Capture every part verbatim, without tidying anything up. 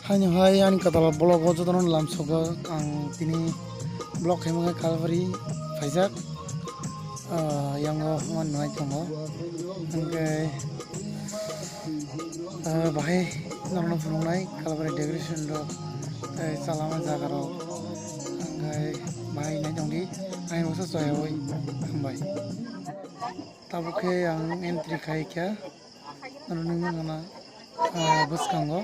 Ani hai ani kwtal vlog o jotono lamsogo ang tini vlog khaima khe Kalbari phaijak. Ah, yango hwnwi nai tongo. Hwnkhe, ah, bahai norokno phunuknai Kalbari decoration rok tei chalama jaga rok. Hwnkhe bahai nai tongdi, ani baksa choyaui hambai. Tabuk khe ang entry khai kha. Norokni mangana, ah, bwskango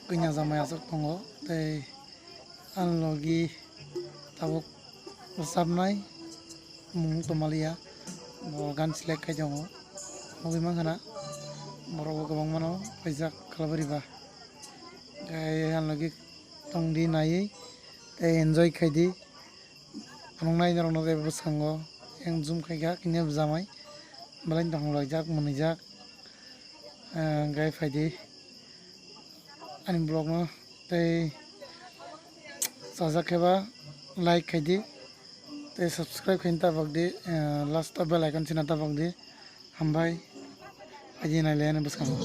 kanya jamai aswk tongo, tei ani logi tabuk rwchapnai mung tongmaliya, bo gan select khai tongo. Nugwi mankha na borok bo kwbangmano paijak Kalbari ba. Tei ani logi tongdi naiwi tei enjoy khaidi. Phunuknai norokno tei bwskango yang zoom khaikha kini bwjamai belai tonglaijak mwnwijak. Hwnkhe phaidi ani vlogno tei chajak khe ba like khaidi tei subscribe khaina ta bakdi, last o bell icon sina ta bakdi. Hambai. Aji nai le ani bwskango.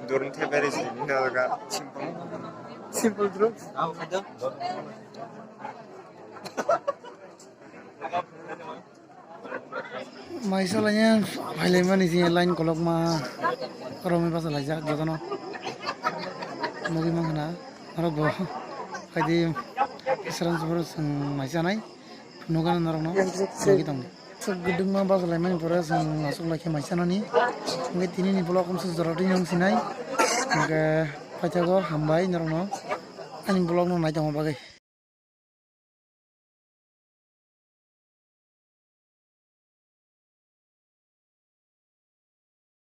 Durung theperi sini na jaga simple. Simple durung. Maisa lainai phailaimani sini line kolokma romwi basa laijak jotono nugwi mankha na norok bo phaidi srang srang chwng maisanai. Nukgana norokno. Yang kisik nugwi tongo. Sok gudungma bachalaimani pore chwng aswk lai khe maisanani. Hwnkhe tinini vlog umsuk jora twi nung sinai. Hwnkhe paithago hambai norokno ani vlogno nai tongma bagwi.